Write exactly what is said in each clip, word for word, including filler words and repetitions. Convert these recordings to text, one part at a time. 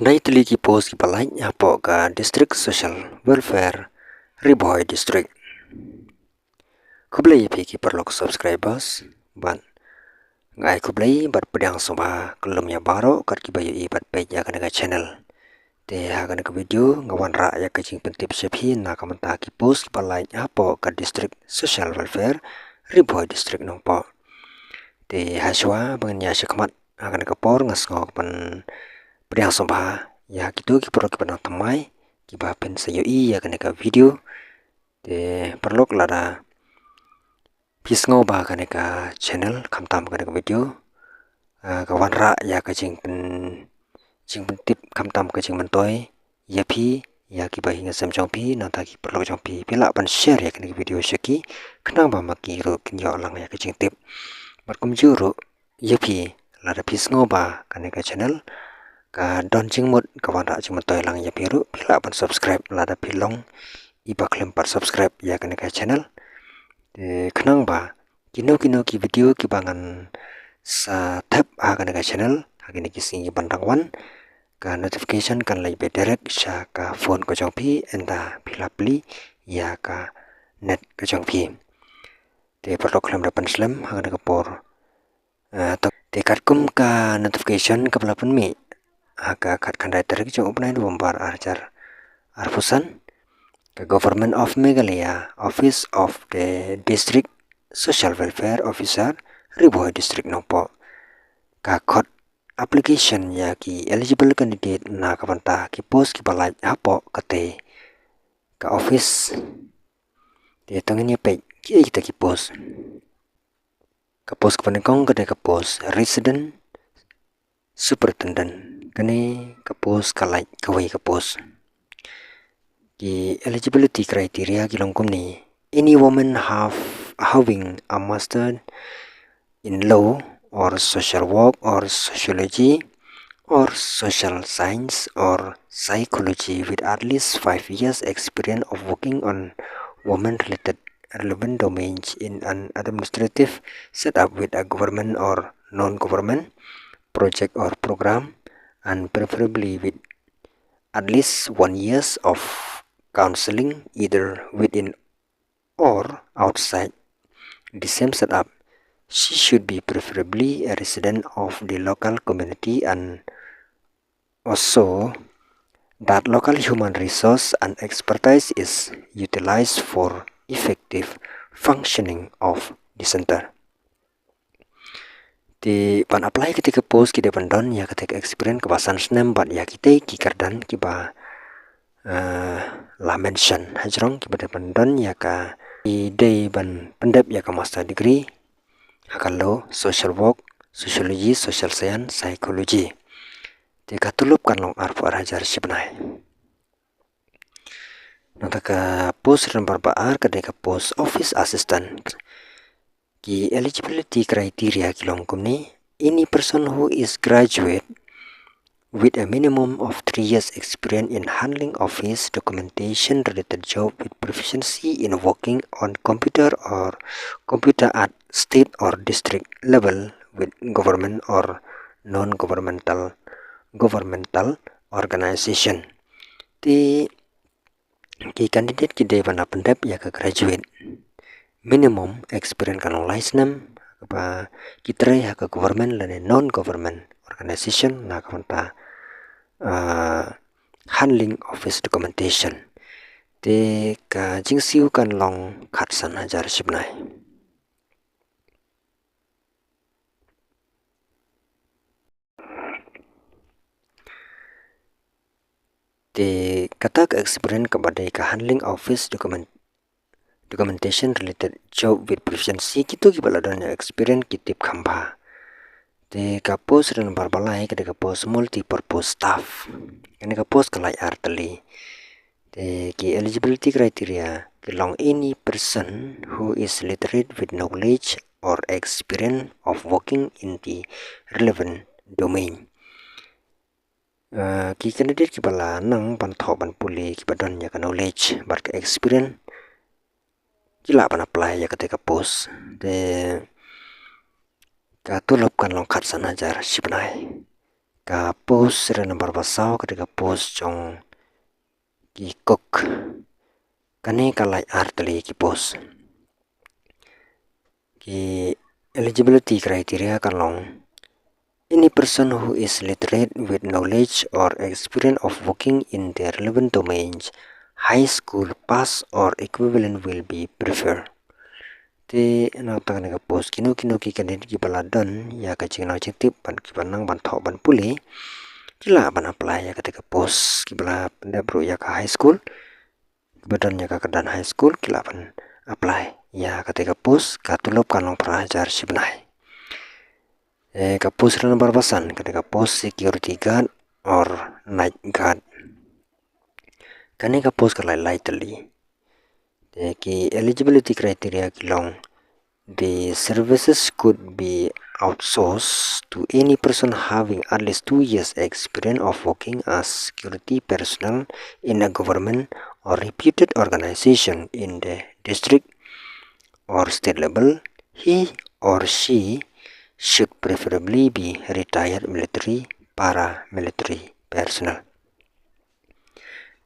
Khyndai tylli ki post kiba lait hapoh ka District Social Welfare, Ri Bhoi District. Khublei ïa phi ki paralok subscribers bad nga ai khublei bad pdiang sngewbha kyllum ïa baroh kat kiba ïohi bad peit ïa kane ka channel. Te ha kane ka video nga wanrah ïa ka jingpyntip sha phi na ka bynta ki post kiba lait hapoh ka District Social Welfare, Ri Bhoi District Nongpoh. Te hashwa ba ngin ïa shakmat ha kane ka por nga sngew ban pdiang sngewbha ïa kito ki paralok kiba nang thymmai kiba phin sa ïohi ïa kane ka video. Te paralok lada phi sngew ba kane ka channel khamtam kane ka video, ah, ka wanrah ïa ka jingpyn-, jingpyntip khamtam ka jingmyntoi ïa phi, ïa ki bahaïing hasem jong phi, nangta ki paralok jong phi, phi lah ban share ïa kane ka video sha ki, khnang ba ma ki ruh kin ïoh lang ïa ka jingtip. Bad kumjuh ruh ïa phi, lada phi sngew ba kane ka channel ka don jingmut, ka wanrah jingmyntoi lang ïa phi ruh, phi lah ban subscribe lada phi long iba khlem pat subscribe ïa kane ka channel. Te khnang ba kino kino ki video kiba ngan sa thep ha kane ka channel ha kine ki sngi kiban dang wan, ka notification kan leit beit direct sha ka phone ka jong phi, ynda phi la plie ïa ka net ka jong phi. Te paralok, khlem da pynslem ha kane ka por. Ah, to, te katkum ka notification kaba la pynmih ha ka khatkhyndai tarik jong u bnai November ar hajar arphew san, ka Government of Meghalaya, Office of the District Social Welfare Officer, Ri Bhoi District Nongpoh, ka khot application ïa ki eligible candidate na ka bynta ki post kiba lait hapoh kata ka office. Te to ngin ïa peit kiei kita ki post. Ka post kaba nyngkong ka dei ka post Resident Superintendent. Kane ka post ka lait kawei ka post. Ki eligibility criteria ki long kumne: any woman have, having a master in law or social work or sociology or social science or psychology with at least five years experience of working on women related relevant domains in an administrative setup with a government or non-government project or program, and preferably with at least one years of counseling either within or outside the same setup. She should be preferably a resident of the local community and also that local human resource and expertise is utilized for effective functioning of the center. Te ban apply kata ka post ki dei ban don ïa kata ka experience kaba san snem bad ïa kita ki kyrdan kiba, eh, la mention hajrong, kiba dei ban don ïa ka, ki dei ban pyndep ïa ka master degree ha ka law, social work, sociology, social science, psychology. Te ka tulop kan long arphew ar hajar shi bnai. Nangta ka post number ba ar ka dei ka post office assistant. Ki eligibility criteria ki long kumne: any person who is graduate with a minimum of three years experience in handling office documentation related job with proficiency in working on computer or computer at state or district level with government or non-governmental, governmental organization. Te ki candidate ki dei ban da pyndep ïa ka graduate. Minimum experience kan long lai snem, ba ki trei ha ka government lane non-government organization na ka bynta, ah, handling office documentation. Te ka jingsiew kan long khatsan hajar shi bnai. Te kata ka experience kaba dei ka handling office document, documentation related job with proficiency, kito kiba la don ïa experience ki tip kham bha. Te ka post number ba lai ka dei ka post multi-purpose staff. Kane ka post ka lai ar tylli. Te ki eligibility criteria ki long any person who is literate with knowledge or experience of working in the relevant domain. Eh, ki candidate kiba la nang ban thoh ban pule kiba don ïa ka knowledge bad ka experience ki lah ban apply ïa kata ka post. Te ka tulop kan long khatsan hajar shi bnai. Ka post serial number ba saw ka dei ka post jong ki cook. Kane ka lai ar tylli ki post. Ki eligibility criteria ka long: any person who is literate with knowledge or experience of working in the relevant domains, high school pass or equivalent will be preferred. Te nangta kane ka post, kino kino ki candidate kiba la don ïa ka jingnang jingtip bad kiba nang ban thoh ban pule, ki lah ban apply ïa kata ka post. Kiba la pyndep ruh ïa ka high school, kiba don ïa ka kyrdan high school, ki lah ban apply ïa kata ka post. Ka tulop kan long phra hajar shi bnai. Eh, ka post number ba san, kata ka post security guard or night guard. Kane ka post ka lai lai tylli. Te ki eligibility criteria ki long: the services could be outsourced to any person having at least two years experience of working as security personnel in a government or reputed organization in the district or state level. He or she should preferably be retired military, paramilitary personnel.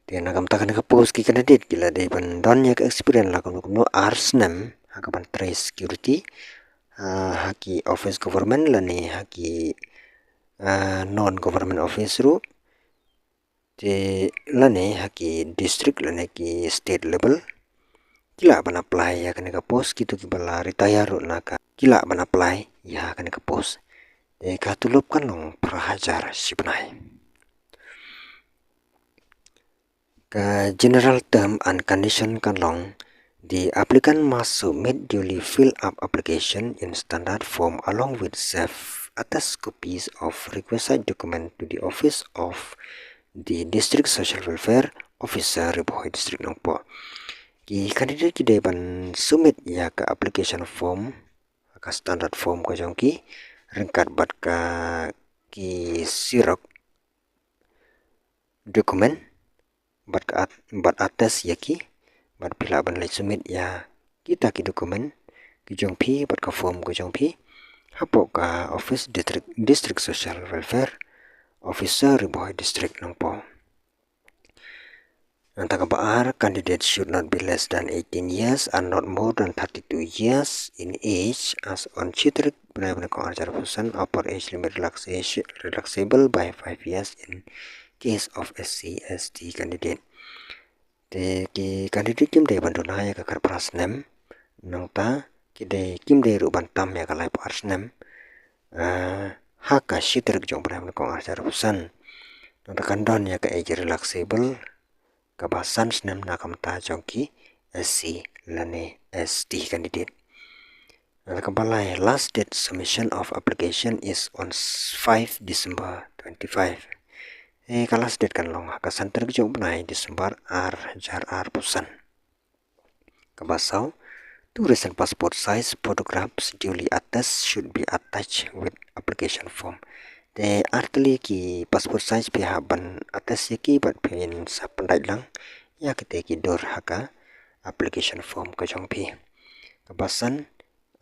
Te na ka bynta kane ka post, ki candidate ki la dei ban don ïa ka experience la kumno kumno ar snem ha ka ban trei security, ah, ha ki office government lane ha ki, ah, non government office ruh. Te lane ha ki district lane ki state level. Ki lah ban apply ïa kane ka post. Kito kiba la retire ruh na ka, ki lah ban apply ïa kane ka post. Te ka tulop kan long phra hajar shi bnai. Ka general term and condition kan long: the applicant must submit duly filled up application in standard form along with self attest copies of requisite document to the office of the District Social Welfare Officer, Ri Bhoi District, Nongpoh. Ki candidate ki dei ban submit ïa ka application form, ka standard form ka jong ki, ryngkat bad ka, ki xerox document, bad ka at-, bad attest ïa ki, bad phi lah ban leit submit ïa kita ki document ki jong phi bad ka form ka jong phi hapoh ka office district, District Social Welfare Officer, Ri Bhoi District, Nongpoh. Nangta kaba ar, candidate should not be less than eighteen years and not more than thirty-two years in age as on shi tarik bnai ba nyngkong arhajar arphew san. Upper age limit relaxation, relaxable by five years in case of S C S T candidate. Te ki candidate kim dei ban duna ïa ka khatphra snem, nangta ki dei, kim dei ruh ban tam ïa ka laiphew ar snem, ah, ha ka shi tarik jong u bnai ba nyngkong arhajar arphew san. Nangta kan don ïa ka age relaxable kaba san snem na ka bynta jong ki S C lane S T candidate. Nangta kaba lai, last date submission of application is on s-, five December twenty-five. Eh, ka last date kan long ha ka san tarik jong u bnai December arhajar arphew san. Kaba saw, two recent passport size photographs duly attached should be attached with application form. Te ar tylli ki passport size phi hap ban attach ïa ki bad phin sa pyndait lang ïa kite ki dur ha ka application form ka jong phi. Kaba san,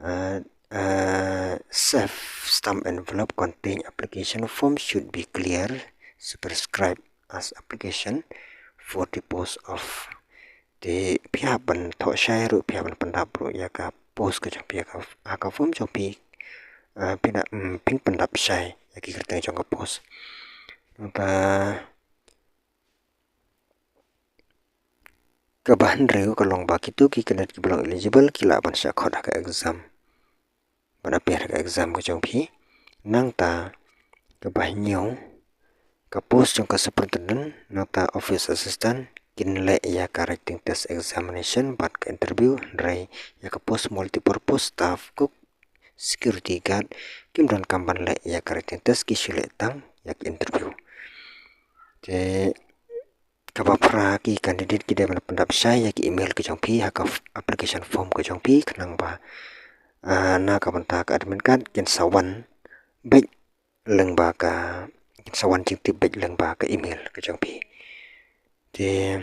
uh, uh, self stamp envelope contain application form should be clear, superscribe as application for the post of. Te phi hap ban thoh shai ruh, phi hap ban pyndap ruh ïa ka post ka jong phi, ïa ka, ha ka form jong phi, ah, phi na, mm, phin pyndap shai ïa ki kyrteng jong ka post. Nangta kaba hynriew ka long ba kito ki candidate kiba long eligible ki lah ban shah khot ha ka exam ban appear ha ka exam ka jong phi. Nangta kaba hynñiew, ka post jong ka superintendent nangta office assistant kin leh ïa ka written test examination bad ka interview, hynrei ïa ka post multipurpose staff cook, security guard kim donkam ban leh ïa ka written test, ki shu leh tang ïa ka interview. Te kaba phra, ki candidate ki dei ban pyndap shai ïa ki email ka jong phi ha ka f-, application form ka jong phi khnang ba, ah, na ka bynta ka admit card kin sa wan beit lyngba ka, kin sa wan jingtip beit lyngba ka email ka jong phi. Te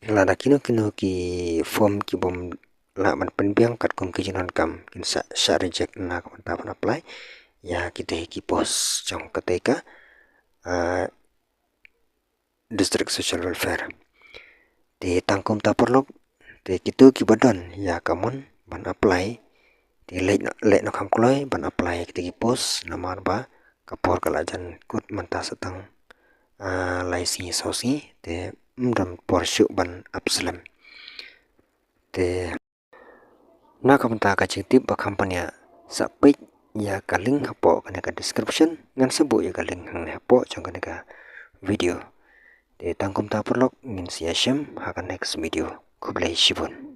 lada kino kino ki form ki bym lah ban pynbiang katkum ki jingdonkam kin sa shah reject na ka bynta ban apply. ïa kito ki post jong kata ka, ah, District Social Welfare. Te tang kumta paralok, te kito kiba don ïa ka mon ban apply, te leh noh, leh noh kham kloi ban apply kito ki post, namar ba ka por ka la jan kut mynta sa tang, ah, lai sngi saw sngi, te ym don por shuh ban ap slem. Te na ka bynta ka jingtip ba kham pynïaid, sa peit ïa ka link hapoh kane ka description, ngan sa buh ïa ka link hangne hapoh jong kane ka video. Te tang kumta paralok, ngin sa ïashem ha ka next video. Khublei shibun.